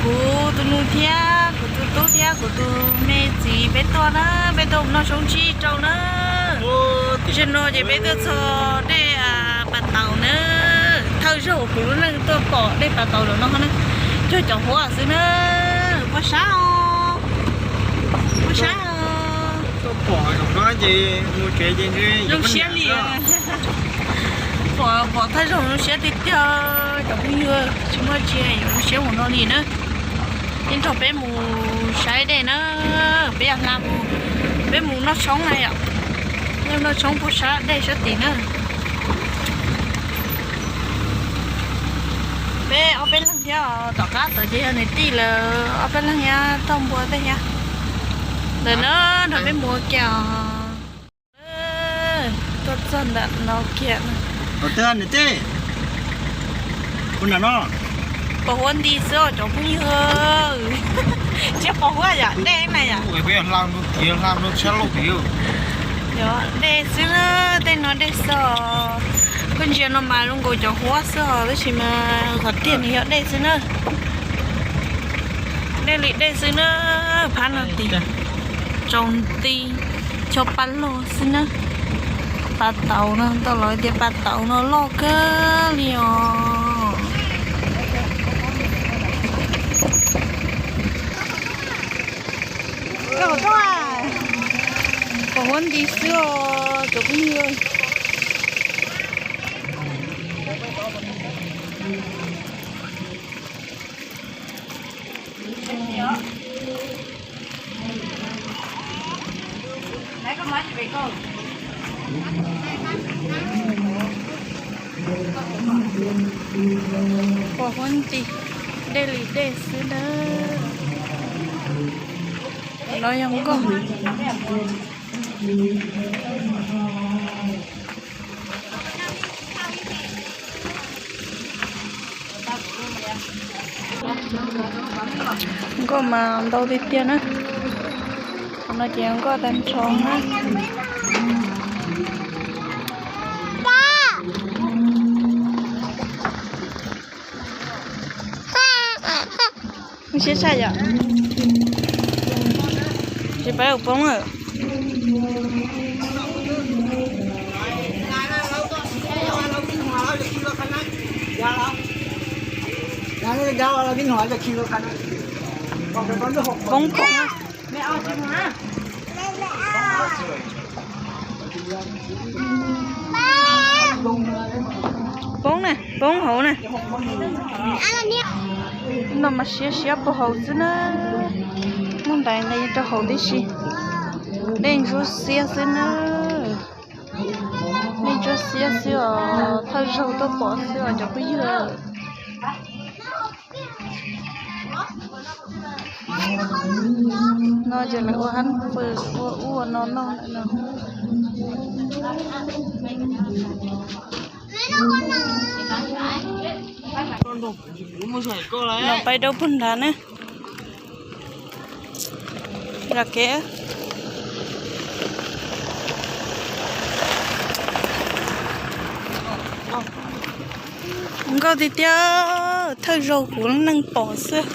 Kuv tus nus thiab kuv tus tub thiab kuv tus me txiv peb tuaj na, peb tuaj mus noj tshoob tsib rau na. Zaum no ces peb tuaj txog dej Pas Taus na. Thawj zaug kuv lub neej tuaj pom dej Pas Taus zaum no na, cuag cov huab xwb na. Poj sab os, poj sab os. Zoo siab li. Pom, pom thawj zaug zoo siab tiag tiag cov phooj ywg, tsis muaj tsi yuav zoo siab mus no li na. Yeej nrog peb mus saib dej na, peb yuav hla mus, peb mus noj tshoob na yom, noj tshoob puag sab dej sab tid na. Peb ob peb leeg thiab, tom qab tod ces yog niam tij lawv ob peb leeg thiab, toj npua tej thiab. Ntawm no nrog peb mus ua ke os. Tuaj txog ntawm no kiag. Pom huab nti xwb os cov phooj ywg. Tsis pom huab yom, dej na yom. Dej xwb na, tej no dej xwb os. Koj ntsia no mas zoo nkaus cov huab xwb os, tab sis mas qhov tiag nws yog dej xwb na. Dej li dej xwb na, phab no tid tsaus nti, cov paj log xwb na. Pas Taus no, tau los tias Pas Taus no loj kawg li os. Pom huab nti xwb os cov phooj ywg. Pom huab nti, dej li dej xwb na. No yog nkoj. Nkoj mas ntau tiag tiag na. Qhov no ces nkoj tag nrho na. Siab tshaj yom. Tsis pab poob lawm. Poob poob. Poob na, poob hauv na. No mas siab siab puag hauv xwb na. Muaj ntais nqis rau hauv tib si. Dej ntsuab xiab xwb na. Dej ntsuab xiab xwb os, thawj zaug tuaj pom xwb os cov phooj ywg. No ces lawv ua hab fwm ua ub ua no noj lawm no. Los pais rau puag nrad na. Yog kev nkauj tiag tiag, thawj zaug kuv lub neej pom xwb.